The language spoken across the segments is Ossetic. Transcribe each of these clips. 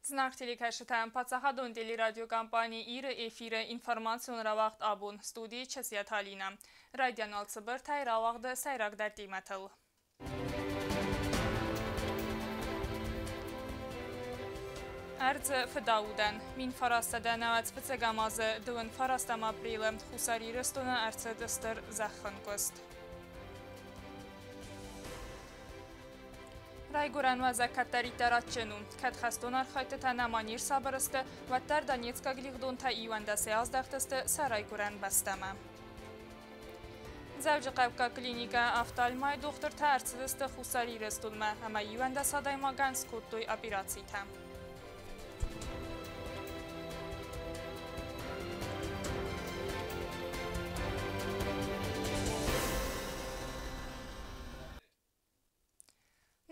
Зынаргъ телекӕсджытӕ, паддзахадон телерадиокомпани Ир-ы эфиры информацион рауагъд «Абон», студийы Часиаты Алинӕ. Райдиан уал цыбыртӕй рауагъды сӕйрагдӕр темӕтыл. Ӕрдзы фыдаудӕн. 1995 азы 29 апрелы Хуссар Ирыстоны ӕрцыд стыр зӕххӕнкъуыст. Райгуырӕн уӕзӕг кӕддӕриддӕр адджын у. Кӕд хӕстон архӕйдтытӕ нӕма не рсабыр сты, уӕддӕр донецкаг лигъдонтӕ 11-ӕй аздӕхтысты сӕ райгуырӕн бӕстӕмӕ. Дзӕуджыхъӕуккаг клиникӕ «Офтальмайы» дохтыртӕ ӕрцыдысты Хуссар Ирыстонмӕ ӕмӕ 11 адӕймагӕн скодтой операцитӕ.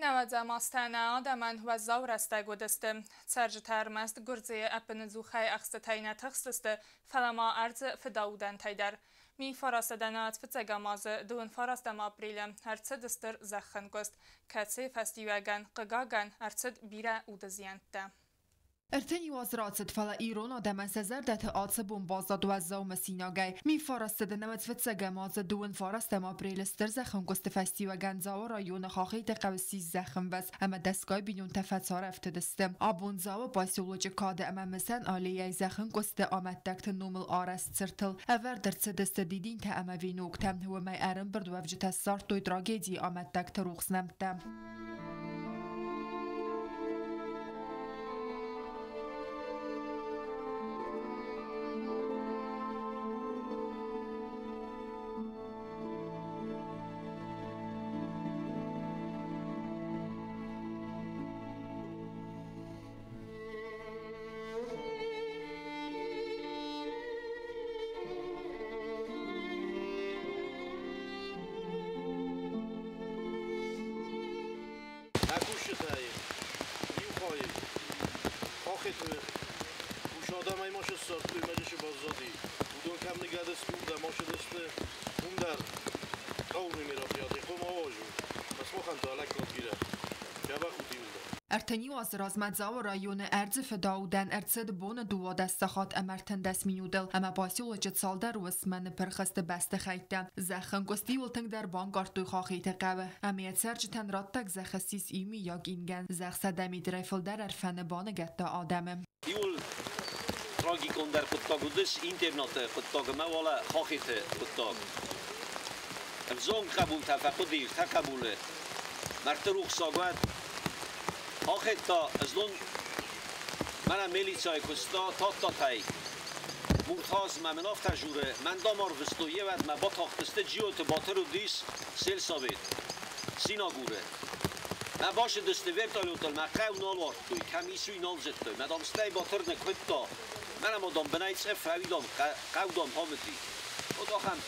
Нӕуӕдзӕм азтӕ нӕ адӕмӕн уӕззау рӕстӕг уыдысты. Цӕрджытӕ ӕрмӕст гуырдзыйы ӕппыныдзухӕй ӕхстытӕй нӕ тыхстысты, фӕлӕ ма ӕрдзы фыдаудӕнтӕй дӕр. 1995 азы 29 апрелы ӕрцыд стыр зӕххӕнкъуыст, кӕцыйы фӕстиуӕгӕн, хъыгагӕн, ӕрцыд бирӕ уды зиӕнттӕ. 31 аз рацыд, фӕлӕ ирон адӕмӕн сӕ зӕрдӕты ацы бон баззад уӕззау мысинагӕй. 1995 азы 29 апрелы стыр зӕххӕнкъуысты фӕстиуӕгӕн Дзауы районы Хахиты хъӕуы ссис зӕххӕмвӕз ӕмӕ дӕсгай бинонтӕ фӕцарӕфтыдысты. Абон Дзауы поселочы кады ӕмӕ мысӕн аллейӕйы зӕххӕнкъуысты амӕттӕгты номыл арӕзт цыртыл ӕвӕрд ӕрцыдысты дидинтӕ ӕмӕ веноктӕ. Уымӕй ӕрӕмбырдуӕвджытӕ ссардтой трагедийы амӕттӕгты рухс нӕмттӕ. Мӕ кусджытӕй иу хайы Хахеты ус адӕмӕй ма ссардтой, мӕ джысы баззади. Уыдон кӕм ныгӕд сты, уырдӕм ацыдысты. Уым дӕр хъӕуы мероприятие хъуамӕ ауазон. Фӕсмахӕн та лӕггад бирӕ. Дзӕбӕх ут иууылдӕр. 31 азы размӕ Дзауы районы ӕрдзы фыдаудӕн ӕрцыд боны 12 сахат ӕмӕ 13 минутыл ӕмӕ поселочы цалдӕр уысмӕ ныппырх сты бӕстыхӕйттӕ. Зӕххӕнкъуыст иуыл тынгдӕр банкъардтой Хахиты хъӕуы ӕмӕ йӕ цӕрджытӕн раттӕг зӕхх ссис иумийаг ингӕн. Зӕхх 100 метрӕй фылдӕр ӕрфӕны баныгӕдта адӕмы. Иуыл трагикондӕр хъуыддаг уыдис интернаты хъуыддаг ӕмӕ уӕлӕ Хахиты хъуыддаг. Ӕвзонг хъӕбултӕ фӕхъуыди ӕртӕ хъӕбулы. Мӕрдты рухсаг уӕд. Хахет та знон мӕнӕ милицӕйы куыста Тадтатӕй. Муртаз мӕ мын афтӕ журы, мӕн дам арвыстой, йе мӕ батахтысты Джиоты Батыр уыдис сельсовет Синагуры. Мӕ басыдысты вертолетыл, мӕ хъӕу нал уардтой, кӕм ис, уый нал зыдтой. Мӕ дам стӕй Батыр ныккуыдта, мӕнӕ ма дам бынӕй цъыф ӕви дам хъӕу дам хамыди. Вот ахӕм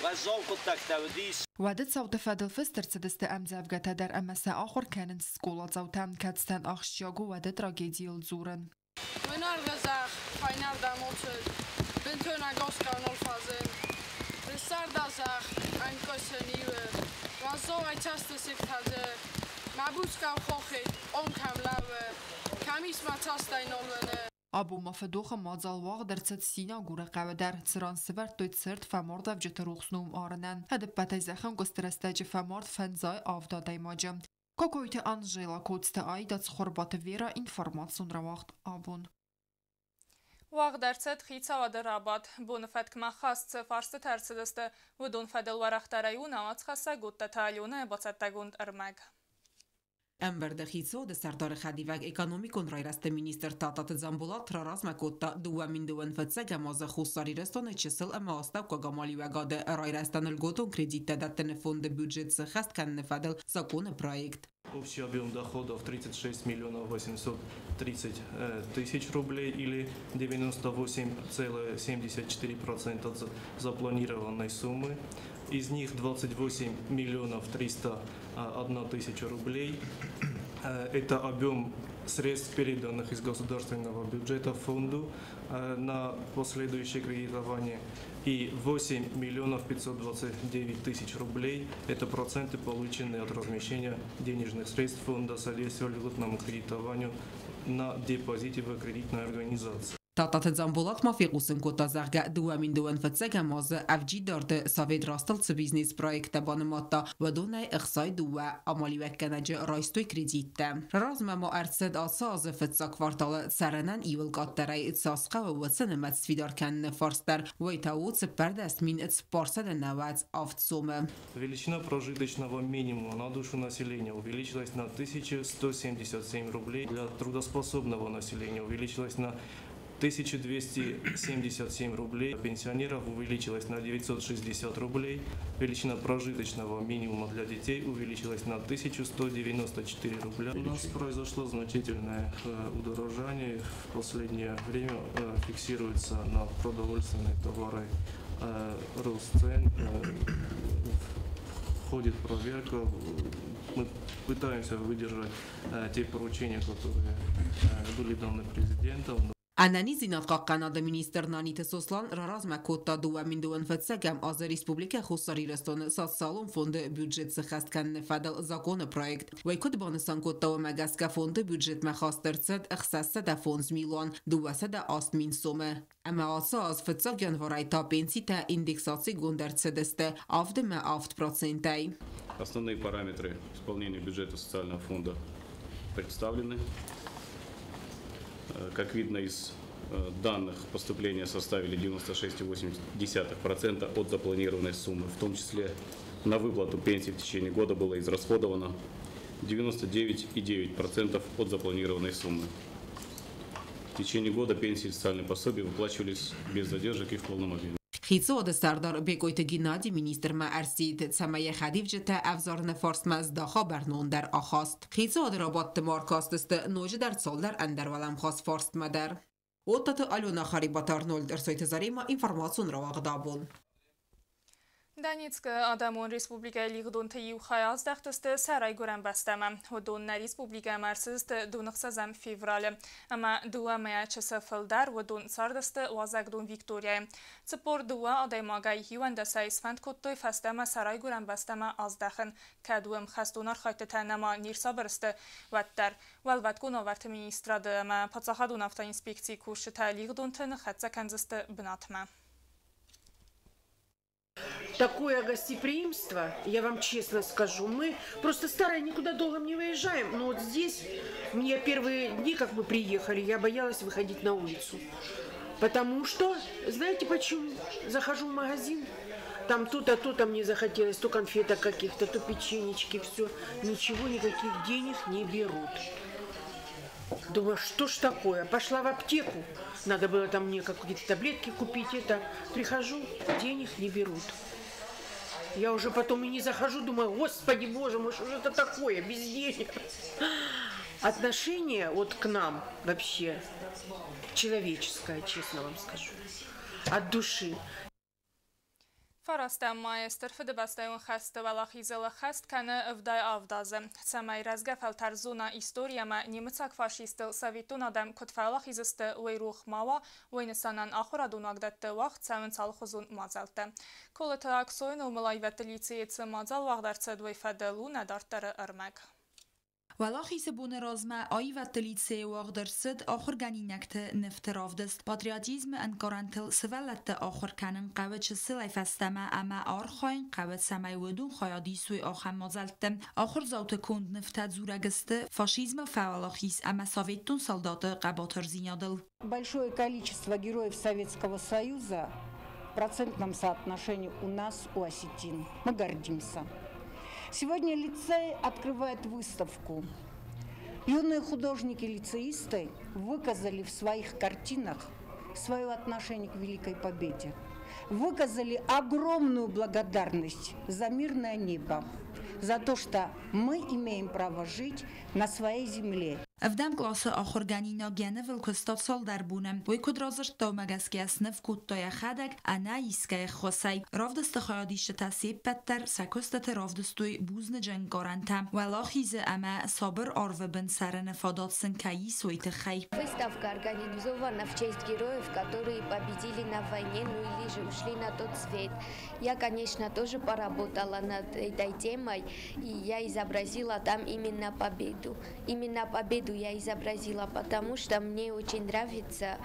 уӕззау хъуыддӕгтӕ уыдис. Уӕды цауты фӕдыл фыст ӕрцыдысты ӕмдзӕвгӕтӕ дӕр ӕмӕ сӕ ахуыр кӕнынц скъоладзаутӕ, кӕцытӕн ахсджиаг у уӕды трагедийыл дзурын. Уынӕргъы зӕхх фӕйнӕрдӕм оцыд, бынтон ӕгасгау нал фӕзынд. Рыссӕрда зӕхх ӕнкъуысы, ниуы, уӕззауӕй цӕстысыг тӕдзы. Мӕ буцгау хохид, ом кӕм лӕууы, кӕм ис мӕ цӕстӕй нал уыны. Абон ма фыдохы мадзал уагъд ӕрцыд Синагуры хъӕуы дӕр, цыран сывӕрдтой цырт фӕмардуӕвджыты рухс ном арынӕн. Ӕдӕппӕтӕй зӕххӕнкъуысты рӕстӕджы фӕмард 57 адӕймаджы. Кокойты Анжела, Коцты Аида, Цхуырбаты Вера, информацион рауагъд «Абон». Уагъд ӕрцыд хицауады рабадт. Боны фӕткмӕ хаст цы фарстытӕ ӕрцыдысты, уыдон фӕдыл уӕрӕхдӕрӕй у нӕ уацхӕссӕг Оттаты Аленӕйы бацӕттӕгонд ӕрмӕг. Ӕмбырды хицауады сӕрдары хӕдивӕг, экономикон райрӕзты министр Тадтаты Дзамболат раразмӕ кодта 2025 азы Хуссар Ирыстоны чысыл ӕмӕ астӕуккаг амалиуӕгады райрӕзтӕн льготон кредиттӕ дӕттыны фонды бюджет сыххӕст кӕныны фӕдыл законы проект. Общий объем доходов 36 миллионов 830 тысяч рублей или 98,74% от запланированной суммы. Из них 28 миллионов 301 тысяча рублей Это объем средств, переданных из государственного бюджета фонду на последующее кредитование, и 8 миллионов 529 тысяч рублей – это проценты, полученные от размещения денежных средств фонда содействия льготному кредитованию на депозите в кредитной организации. Тататы Дзамболат ма фехъусын кодта, зӕгъгӕ, 2025 азы ӕвджиддарды совет растыл цы бизнес-проекттӕ банымадта, уыдонӕй 62 амалиуӕггӕнӕджы райстой кредиттӕ. Размӕ ма ӕрцыд ацы азы фыццаг кварталы цӕрынӕн иууыл къаддӕрӕй цас хъӕуы, уыцы нымӕц сфидар кӕныны фарст дӕр, уый та у 114 97 сомы. Величина прожиточного минимума на душу населения увеличилась на 1177 рублей. Для трудоспособного населения увеличилась на 1277 рублей. Пенсионеров увеличилась на 960 рублей. Величина прожиточного минимума для детей увеличилась на 1194 рубля. У нас произошло значительное удорожание. В последнее время фиксируется на продовольственные товары рост цен. Входит проверка. Мы пытаемся выдержать те поручения, которые были даны президентом. Ӕнӕниздзинад хъахъхъӕнады министр Наниты Сослан раразмӕ кодта 2025 азы Республикӕ Хуссар Ирыстоны Социалон фонды бюджет сыххӕст кӕныны фӕдыл законы проект. Уый куыд банысан кодта, уымӕ гӕсгӕ фонды бюджетмӕ хаст ӕрцыд 605 208 000 сомы. Ӕмӕ ацы аз фыццаг январӕй та пенситӕ индексацигонд ӕрцыдысты 7,7 процентӕй. Основные параметры исполнения бюджета социального фонда представлены. Как видно из данных, поступления составили 96,8% от запланированной суммы. В том числе на выплату пенсий в течение года было израсходовано 99,9% от запланированной суммы. В течение года пенсии и социальные пособия выплачивались без задержек и в полном объеме. Хицауады сӕрдар Бекъойты Геннади министрмӕ ӕрсидт, цӕмӕй йӕ хӕдивджытӕ ӕвзарыны фарстмӕ здаха бӕрнондӕр ахаст. Хицауады рабадты ма ӕркастысты ноджыдӕр цалдӕр ӕндӕр уӕлӕмхас фарстмӕ дӕр. Оттаты Алена, Харибаты Арнольд, Ӕрсойты Заремӕ, информацион рауагъд «Абон». Донецкы Адӕмон Республикӕйы лигъдонты иу хай аздӕхтысты сӕ райгуырӕн бӕстӕмӕ. Уыдон нӕ республикӕмӕ ӕрцыдысты 26 февралы. Ӕмӕ 2 мӕйӕ чысыл фылдӕр уыдон цардысты уазӕгдон Викторияйы. 42 адӕймагӕй 11-ӕй сфӕнд кодтой фӕстӕмӕ сӕ райгуырӕн бӕстӕмӕ аздӕхын, кӕд уым хӕстон архӕйдтытӕ нӕма не рсабыр сты, уӕддӕр. Уӕлвӕткон уавӕрты министрады ӕмӕ паддзахадон автоинспекцийы кусджытӕ лигъдонты ныххӕццӕ кӕндзысты бынатмӕ. Такое гостеприимство, я вам честно скажу, мы просто старые никуда долго не выезжаем, но вот здесь, мне первые дни, как мы приехали, я боялась выходить на улицу. Потому что, знаете почему? Захожу в магазин, там то-то, то-то мне захотелось, то конфеток каких-то, то печенечки, все. Ничего, никаких денег не берут. Думаю, что ж такое? Пошла в аптеку, надо было там мне какие-то таблетки купить, это. Прихожу, денег не берут. Я уже потом и не захожу, думаю, господи боже мой, что же это такое, без денег. Отношение вот к нам вообще человеческое, честно вам скажу, от души. 9 майы Стыр Фыдыбӕстӕйон хӕсты уӕлахизыл ӕххӕст кӕны 77 азы. Цӕмӕй рӕзгӕ фӕлтӕр зона истори ӕмӕ немыцаг фашисттыл советон адӕм куыд фӕуӕлахиз сты, уый рох ма уа, уый нысанӕн ахуырадон уагдӕтты уагъд цӕуынц алыхуызон мадзӕлттӕ. Колыты Аксойы номыл аивӕдты лицейы цы мадзал уагъд ӕрцыд, уый фӕдыл у нӕ дарддӕры ӕрмӕг. Уӕлахизы боны размӕ аивӕдты лицейы уагъд ӕрцыд ахуыргӕнинӕгты нывты равдыст. Патриотизмы ӕнкъарӕнтыл сывӕллӕтты ахуыр кӕнын хъӕуы чысылӕй фӕстӕмӕ ӕмӕ архайын хъӕуы, цӕмӕй уыдон хайад исой ахӕм мадзӕлтты. Ахуырдзауты конд нывтӕ дзурӕг сты фашизмы фӕуӕлахиз ӕмӕ советон салдаты хъӕбатырдзинадыл. Большое количество героев Советского Союза в процентном соотношении у нас, у осетин. Мы гордимся. Сегодня лицей открывает выставку. Юные художники-лицеисты выказали в своих картинах свое отношение к Великой Победе. Выказали огромную благодарность за мирное небо, за то, что мы имеем право жить на своей земле. Ӕвдӕм къласы ахуыргӕнинаг йӕ нывыл куыста цалдӕр боны. Уый куыд радзырдта, уымӕ гӕсгӕ сныв кодта йӕхӕдӕг, ӕнӕ искӕй ӕххуысӕй. Равдысты хайадисджытӕ се ппӕт дӕр сӕ куыстыты равдыстой бузныджы ӕнкъарӕнтӕ, уӕлахизы ӕмӕ сабыр арвы бын цӕрыны фадат сын кӕй ис, уый тыххӕй. Выставка организована в честь героев, которые победили на войне, ну или же ушли на тот свет. Я, конечно, тоже поработала над этой темой, и я изобразила там именно победу. Именно победу я изобразила, потому что мне очень нравится,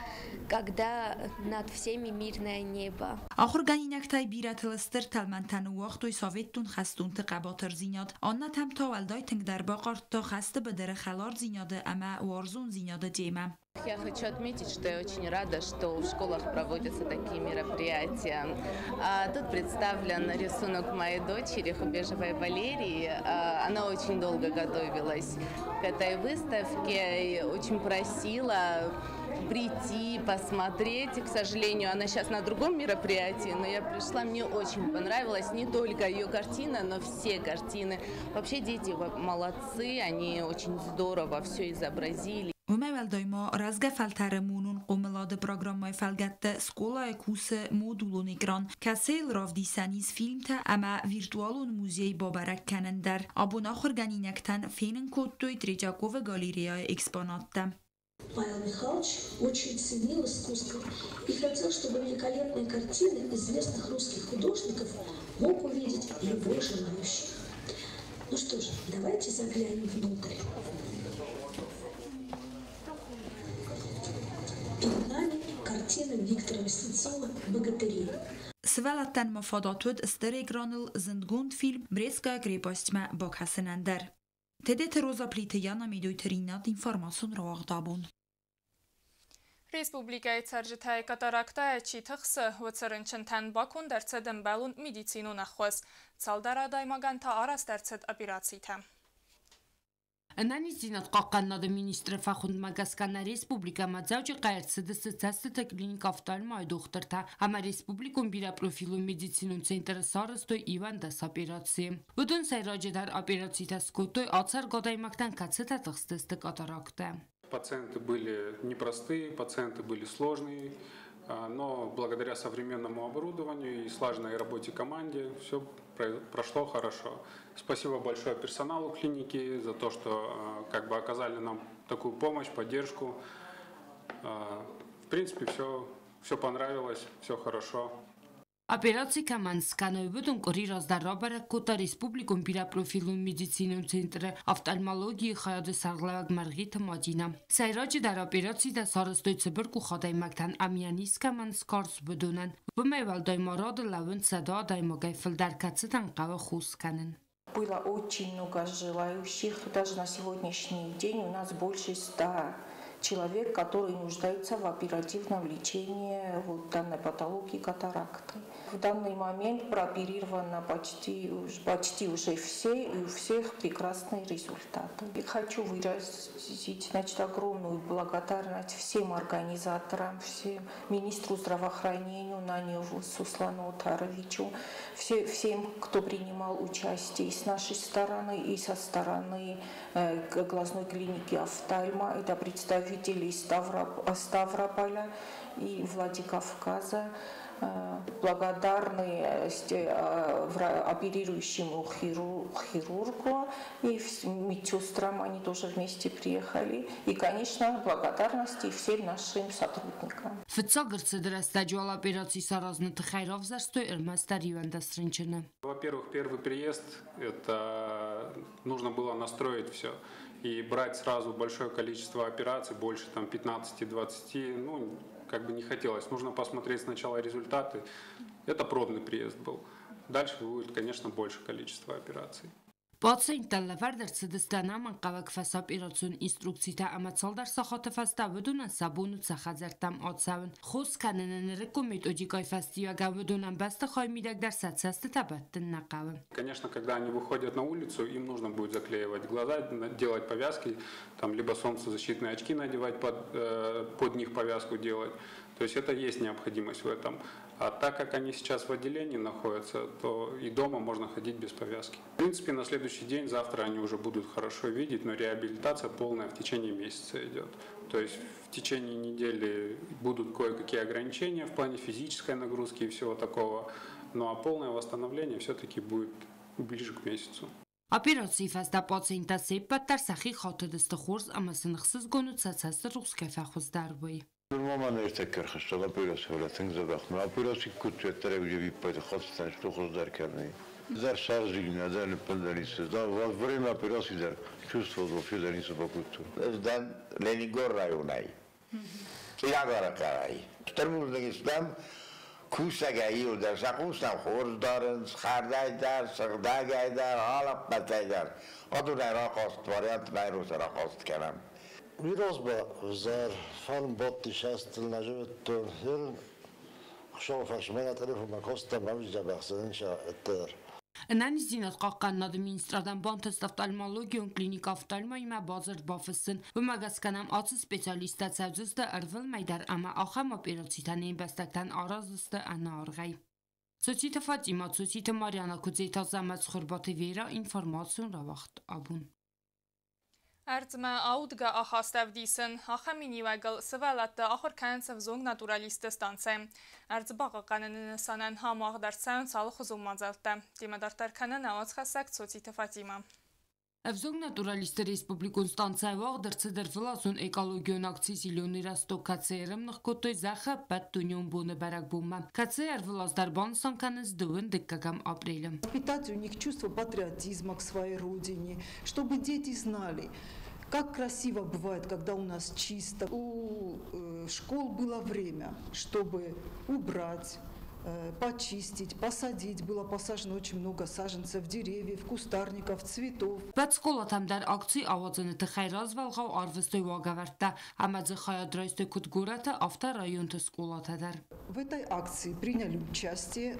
когда над всеми мирное небо. Ахуыргӕнинӕгтӕй бирӕтыл стыр тӕлмӕнтӕ ныууагътой советон хӕстонты хъӕбатырдзинад. Аннӕтӕм та уӕлдай тынгдӕр бахъардта хӕсты быдыры хӕлардзинады ӕмӕ уарзондзинады темӕ. Я хочу отметить, что я очень рада, что в школах проводятся такие мероприятия. Тут представлен рисунок моей дочери Хубежевой Валерии. Она очень долго готовилась к этой выставке и очень просила прийти, посмотреть. К сожалению, она сейчас на другом мероприятии, но я пришла, мне очень понравилась не только ее картина, но все картины. Вообще дети молодцы, они очень здорово все изобразили. Уымӕй уӕлдай ма рӕзгӕ фӕлтӕры монон хъомылады программӕйы фӕлгӕтты скъолайы кусы модулон экран, кӕцыйыл равдисӕн ис фильмтӕ ӕмӕ виртуалон музей бабӕрӕг кӕнын дӕр. Абон ахуыргӕнинӕгтӕн фенын кодтой Третьяковы галереяйы экспонаттӕ. Павел Михайлович очень ценил искусство и хотел, чтобы великолепные картины известных русских художников мог увидеть любой желающий. Ну что ж, давайте заглянем внутрь. Перед нами картина Виктора Васнецова «Богатыри». Сывӕллӕттӕн ма фадат уыд стыр экраныл зындгонд фильм Брестская крепость-мӕ бакӕсынӕн дӕр. Тедеты Роза, Плиты Яна, Медойты Ринат, информацион рауагъд Абон. Республикӕйы цӕрджытӕй катарактӕйӕ чи тыхсы, уыцы рынчынтӕн баконд ӕрцыд ӕмбӕлон медицинон ӕххуыс. Цалдӕр адӕймагӕн та арӕзт ӕрцыд операцитӕ. Ӕнӕниздзинад хъахъхъӕнынады министры фӕхуындмӕ гӕсгӕ нӕ республикӕмӕ Дзӕуджыхъӕуы ӕрцыдысты цӕстыты клиникӕ офтальмайы дохтыртӕ ӕмӕ республикон бирӕпрофилон медицинон центры сарӕзтой 11 операцийы. Уыдон сӕйраджыдӕр операцитӕ скодтой ацӕргӕ адӕймӕгтӕн, кӕцытӕ тыхстысты катарактӕ. Пациенты были непростые, пациенты были сложные, но благодаря современному оборудованию и слаженной работе команде все прошло хорошо. Спасибо большое персоналу клиники за то, что как бы оказали нам такую помощь, поддержку. В принципе, все понравилось, все хорошо. Операци кӕмӕн скӕной, уыдон къуыри раздӕр рабӕрӕг кодта республикон бирӕпрофилон медицинон центры офтальмологийы хайады сӕргълӕууӕг Мӕргъиты Мадинӕ. Сӕйраджыдӕр операцитӕ сарӕзтой цыбыркъух адӕймӕгтӕн ӕмӕ йӕ низ кӕмӕн скарз, уыдонӕн. Уымӕй уӕлдай ма рады лӕууынц 100 адӕймагӕй фылдӕр, кӕцытӕн хъӕуы хос кӕнын. Было очень много желающих. Даже на сегодняшний день у нас больше 100 человек, которые нуждаются в оперативном лечении вот данной патологии катаракты. В данный момент прооперировано почти уже все, и у всех прекрасные результаты. И хочу выразить, значит, огромную благодарность всем организаторам, всем министру здравоохранения Наневу Суслану Отаровичу, всем, кто принимал участие и с нашей стороны, и со стороны глазной клиники «Офтальма». Это представители Ставрополя и Владикавказа. Благодарны оперирующему хирургу и медсестрам, они тоже вместе приехали. И, конечно, благодарности всем нашим сотрудникам. Фыццаг ӕрцыды рӕстӕджы уал операци саразыны тыххӕй равзӕрстой ӕрмӕстдӕр 11 рынчыны. Во-первых, первый приезд, это нужно было настроить все. И брать сразу большое количество операций, больше там 15-20, ну, как бы не хотелось. Нужно посмотреть сначала результаты. Это пробный приезд был. Дальше будет, конечно, больше количество операций. Пациенттӕн лӕвӕрд ӕрцыдысты ӕнӕмӕнгхъӕуӕг фӕсоперацион инструкцитӕ ӕмӕ цалдӕр сахаты фӕстӕ уыдонӕн сӕ бон уыд сӕ хӕдзӕрттӕм ацӕуын. Хос кӕныны нырыккон методикӕйы фӕстиуӕгӕн уыдонӕн бӕстыхайы мидӕг дӕр сӕ цӕстытӕ бӕттын нӕ хъӕуы. Конечно, когда они выходят на улицу, им нужно будет заклеивать глаза, делать повязки, там, либо солнцезащитные очки надевать, под них повязку делать. То есть это есть необходимость в этом. А так как они сейчас в отделении находятся, то и дома можно ходить без повязки. В принципе, на следующий день, завтра они уже будут хорошо видеть, но реабилитация полная в течение месяца идет. То есть в течение недели будут кое-какие ограничения в плане физической нагрузки и всего такого, ну а полное восстановление все-таки будет ближе к месяцу. Операцийы фӕстӕ пациенттӕ се ппӕт дӕр сӕхи хатыдысты хорз ӕмӕ сын ӕхсызгон уыд, сӕ цӕстырухс кӕй фӕхуыздӕр, уый. Нырма ма ныртӕккӕ ӕрхастон операци, фӕлӕ тынг дзӕбӕх. Мӕ операци куыд уӕддӕр ӕвиппайды хӕцыдтӕн, сты хуыздӕр кӕнын. Дӕр сарзилинӕ дӕр ныппӕндӕр ницы. Во время операции дӕр чувствовал, вообще дӕр ницы бакодтон. Ӕз дӕн Ленингор районӕй, Цъинагары хъӕуӕй. Стыр бузныг стӕм кусӕгӕй иуылдӕр сӕ хъус нӕм хорз дарынц, хӕрдӕй дӕр, сыгъдӕгӕй дӕр, алы ӕппӕтӕй дӕр. Адонӕй рахъаст вариант нӕ рахъаст кӕнӕм. Уый размӕ ӕвзӕр фарн бадтис азтыл нӕ зыдтон. Ерын Хуыцауы фарсмӕ телефонмӕ кодтам, бавдзӕбӕх ӕддӕр. Ӕнӕниздзинад хъахъхъӕнынады министрадӕн бантыст офтальмологион клиникӕ «Офтальмоимӕ» бадзырд бафыссын. Уымӕ гӕсгӕ нӕм ацы специалисттӕ цӕудзысты ӕрвылмӕй дӕр ӕмӕ ахӕм операцитӕ не мбӕстӕгтӕн араздзысты ӕнӕаргъӕй. Цоциты Фатима, Цоциты Марьяна, Куыдзеты Азӕмӕт, Цхуырбаты Вера, информацион рауагъд «Абон». Ӕрдзмӕ аудгӕ ахаст ӕвдисын. Ахӕм миниуӕгыл сывӕллӕтты ахуыр кӕнынц ӕвзонг натуралистты станцӕйы. Ӕрдз бахъахъхъӕныны нысанӕн ам уагъд ӕрцӕуынц алыхуызон мадзӕлттӕ. Темӕ дарддӕр кӕны нӕ уацхӕссӕг Цоциты Фатимӕ. Ӕвзонг натуралистты республикон станцӕйы уагъд ӕрцыд ӕрвылазон экологион акци «Зеленый росток», кӕцыйы ӕрӕмных кодтой Зӕххы ӕппӕтдунеон боны бӕрӕгбонмӕ, кӕцыйы ӕрвылаз дӕр банысан кӕнынц 22 апрелы. Воспитать у них чувство патриотизма к своей родине, чтобы дети знали, как красиво бывает, когда у нас чисто. У школ было время, чтобы убрать, почистить, посадить. Было посажено очень много саженцев, деревьев, кустарников, цветов. Ӕппӕт скъолатӕм дӕр акци ауадзыны тыххӕй развӕлгъау арвыстой уагӕвӕрдтӕ ӕмӕ дзы хайад райстой куыд горӕты, афтӕ районты скъолатӕ дӕр. В этой акции приняли участие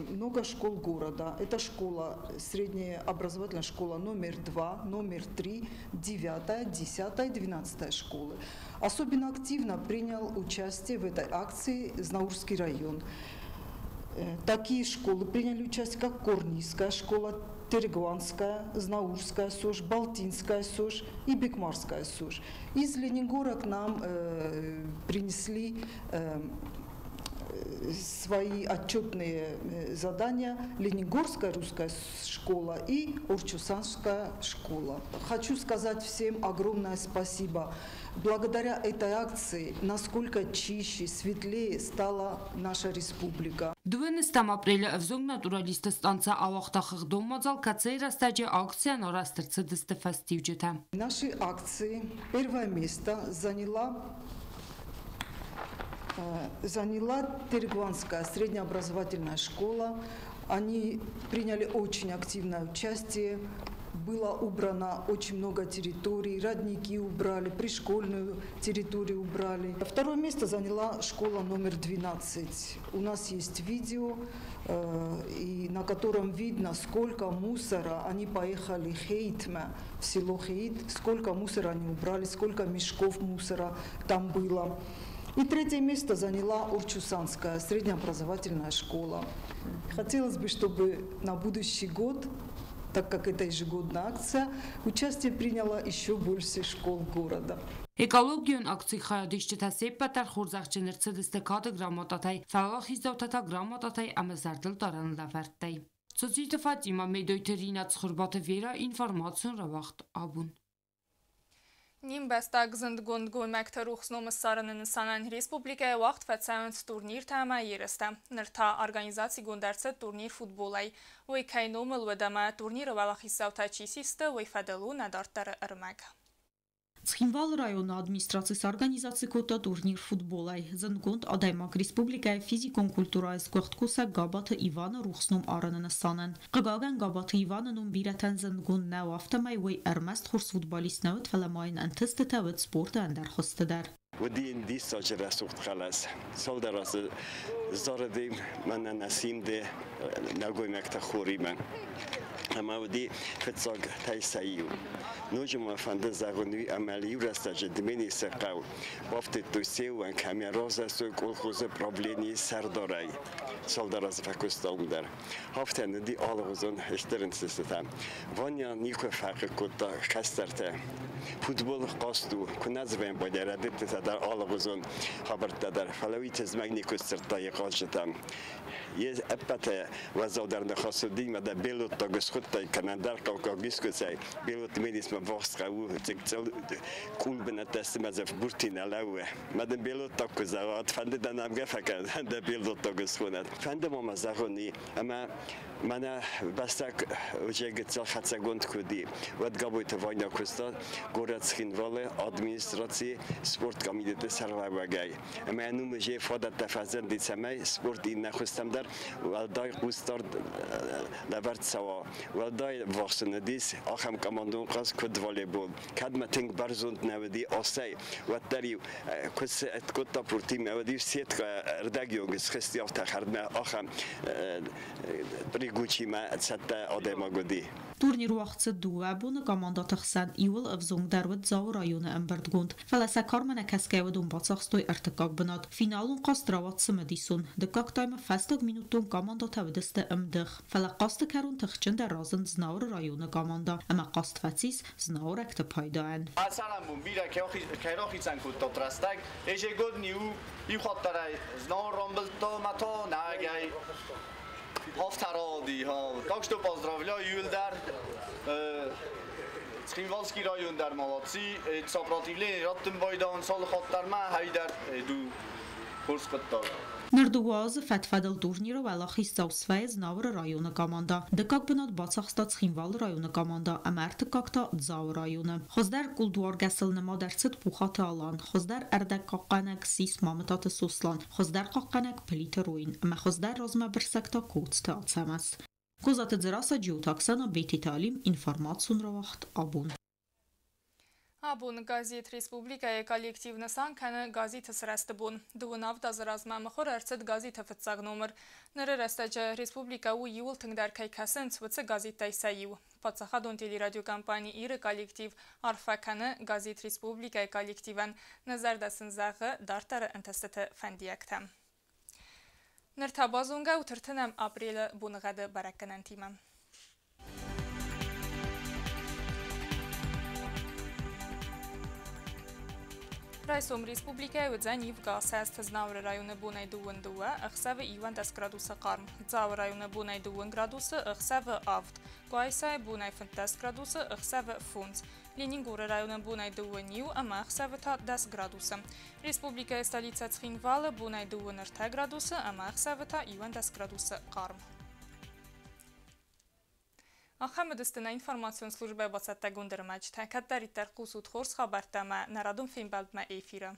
много школ города. Это школа, средняя образовательная школа номер 2, номер 3, 9, 10, 12 школы. Особенно активно принял участие в этой акции Знаурский район. Такие школы приняли участие, как Корнийская школа, Терегуанская, Знаурская СОЖ, Балтинская СОЖ и Бекмарская СОЖ. Из Ленингора к нам принесли свои отчетные задания Ленингорская русская школа и Орчусанская школа. Хочу сказать всем огромное спасибо. Благодаря этой акции насколько чище, светлее стала наша республика. 20 апрелы ӕвзонг натуралистты станцӕ ауагъта хыгъдон мадзал, кӕцыйы рӕстӕджы акцийӕн арӕзт ӕрцыдысты фӕстиуджытӕ. В нашей акции первое место заняла Терегуанская среднеобразовательная школа. Они приняли очень активное участие. Было убрано очень много территорий, родники убрали, пришкольную территорию убрали. Второе место заняла школа номер 12. У нас есть видео, и на котором видно, сколько мусора они поехали Хеитме, в село Хеит, сколько мусора они убрали, сколько мешков мусора там было. И третье место заняла Орчусанская среднеобразовательная школа. Хотелось бы, чтобы на будущий год, так как это ежегодная акция, участие приняло еще больше школ города. Экологион акцийы хайадисджытӕ се ппӕт дӕр хорзӕхджын ӕрцыдысты кады грамотатӕй, фӕуӕлахиздзаутӕ та грамотатӕй ӕмӕ зӕрдылдарӕн лӕвӕрттӕй. Цоциты Фатима, Медойты Рина, Цхуырбаты Вера, информацион рауагъд «Абон». Не мбӕстаг зындгонд гоймӕгты рухс ном ссарыны нысанӕн республикӕйы уагъд фӕцӕуынц турниртӕ ӕмӕ ерыстӕ. Ныр та организацигонд ӕрцыд турнир футболӕй. Уый кӕй номыл уыд ӕмӕ турниры уӕлахиздзаутӕ чи систы, уый фӕдыл у нӕ дарддӕры ӕрмӕг. Цхинвалы районы администраци сорганизаци кодта турнир футболӕй. Зындгонд адӕймаг, республикӕйы физикон культурӕйы сгуыхт кусӕг Габаты Иваны рухс ном арыны нысанӕн. Хъыгагӕн, Габаты Иваны ном бирӕтӕн зындгонд нӕу, афтӕмӕй уый ӕрмӕст хорз футболист нӕ уыд, фӕлӕ ма йын ӕнтыстытӕ уыд спорты ӕндӕр хуызты дӕр. Уыди йын диссаджы рӕсугъд хъӕлӕс. Цалдӕр азы зарыди мӕнӕ нӕ симды нӕлгоймӕгты хоримӕ. Ӕмӕ уыди фыццагтӕй сӕ иу. Ноджы ма фӕнды зӕгъын уый, ӕмӕ иу рӕстӕджы Дменисы хъӕу бафтыдтой се ууӕнк ӕмӕ равзӕрстой колхозы правленийы сӕрдарӕй. Цалдӕр азы фӕкуыста уым дӕр. Афтӕ ныди алыгъуызон стыр ӕнтыстытӕ. Ваня никуы фӕхъыг кодта кӕстӕртӕ. Футбол хъазт у, куы нӕ дзы вӕмбайдӕ рӕдыдтытӕ дӕр алыгъуызон хабӕрттӕ дӕр, фӕлӕ уый тызмӕг никуы сдзырдта йӕ хъазджытӕм. Йе ӕппӕты уӕззаудӕр ныхас уыди, мӕ дӕ белоттаг схуыдтай кӕнӕ ӕндӕр хъӕуккаг искуыцӕй. Белотты медисмӕ ввахс хъӕуы цъыкцъыл къулбынӕттӕ сты мӕ дзы бурти нӕ лӕууы. Мӕ дын белоттаг куы зӕгъа, фӕнды дӕ нӕмгӕ фӕкӕн, дӕ белоттаг схонӕд. Фӕнды ма мӕ зӕгъон, ӕмӕ мӕнӕ бӕстӕ уже гыццыл хӕцӕгонд куы уыди, уӕд Габойты Ваня куыста горӕт Цхинвалы администрацийы спорткомитеты сӕргълӕууӕгӕй. Ӕмӕ нум уже фадӕттӕ фӕзынди, цӕмӕй спорт иннӕ хуызтӕм дӕр уӕлдай хъусдард лӕвӕрд цӕуа. Уӕлдай ввахс ын уыдис ахӕм командон хъазт, куыд волейбол. Кӕд мӕ тынг бӕрзонд нӕ уыди асӕй, уӕддӕр-иу куыд кодта пуртимӕ, уӕд-иу сеткӕ ӕрдӕгйонг схызти афтӕ хӕрдмӕ, ахӕм прыгучимӕ цӕттӕ адӕймаг уыди. Турнир уагъд цыд дыууӕ боны командӕты хсӕн, иуыл ӕвзонгдӕр уыд Дзауы районы ӕмбырдгонд. Фӕлӕ сӕ кармӕ нӕ кӕсгӕ уыдон бацахстой ӕртыккаг бынат. Финалон хъазт рауад цымыдисон. Дыккаг таймы фӕстаг минуттон командӕтӕ уыдысты ӕмдых. Фӕлӕ хъазты кӕрон тыхджындӕр разынд Знауыры районы командӕ ӕмӕ хъазт фӕцис знауырӕгты пайдайӕн. Ацӕрӕнбон бирӕ кӕй рахицӕн кодтат рӕстӕг, ежегодный у иу хатт дӕр ӕй Знауыр рамбылдта мӕ та нӕгӕй Авторады, так что поздравляю иуылдӕр. Цхинвалский район дӕр молодцы, сопротивление раттын байдауын цалы хатт дӕр ма хӕйдӕр ду хорз хъуыддаг. Ныр дыууӕ азы фӕд-фӕдыл турниры уӕлахиздзау свӕййы Знауыры районы командӕ. Дыккаг бынат бацахста Цхинвалы районы командӕ ӕмӕ ӕртыккаг та Дзауы районы. Хуыздӕр кулдуаргӕсыл нымад ӕрцыд Пухаты Алан, хуыздӕр ӕрдӕгхъахъхъӕнӕг ссис Мамытаты Сослан, хуыздӕр хъахъхъӕнӕг Плиты Роин ӕмӕ хуыздӕр размӕбырсӕг та Коцты Ацӕмӕз. Козаты Дзерассӕ, Джиоты Оксана, Бететы Алим, информацион рауагъд «Абон». Абон газет «Республикӕйы» коллектив нысан кӕны газеты сырӕзты бон. Дыууын авд азы размӕ мыхуыр ӕрцыд газеты фыццаг номыр. Ныры рӕстӕджы республикӕ у иууыл тынгдӕр кӕй кӕсынц, уыцы газеттӕй сӕ иу. Паддзахадон телерадиокомпани «Ир-ы» коллектив арфӕ кӕны газет «Республикӕйы» коллективӕн, нӕ зӕрдӕ сын зӕгъы дарддӕры ӕнтыстыты фӕндиӕгтӕ. Ныр та базонгӕ ут ӕртынӕм апрелы боныгъӕды бӕрӕггӕнӕнтимӕ. Райсом республикӕйы уыдзӕн ивгӕ сӕсты Знауыры районы бонӕй 22, ӕхсӕвы 11 градусы хъарм. Дзауы районы бонӕй 2 градусы, ӕхсӕвы 7. Къуайсайы бонӕй 15 градусы, ӕхсӕвы 5. Ленингоры районы бонӕй 2 иу ӕмӕ ӕхсӕвы та 10 градусы. Республикӕйы столицӕ Цхинвалы бонӕй 2 3 градусы ӕмӕ ӕхсӕвы та 11 градусы хъарм. Ахӕм уыдысты нӕ информацион службӕйы бацӕттӕгонд ӕрмӕджытӕ. Кӕддӕриддӕр хъусут хорз хабӕрттӕ ӕмӕ нӕ радон фембӕлдмӕ эфиры.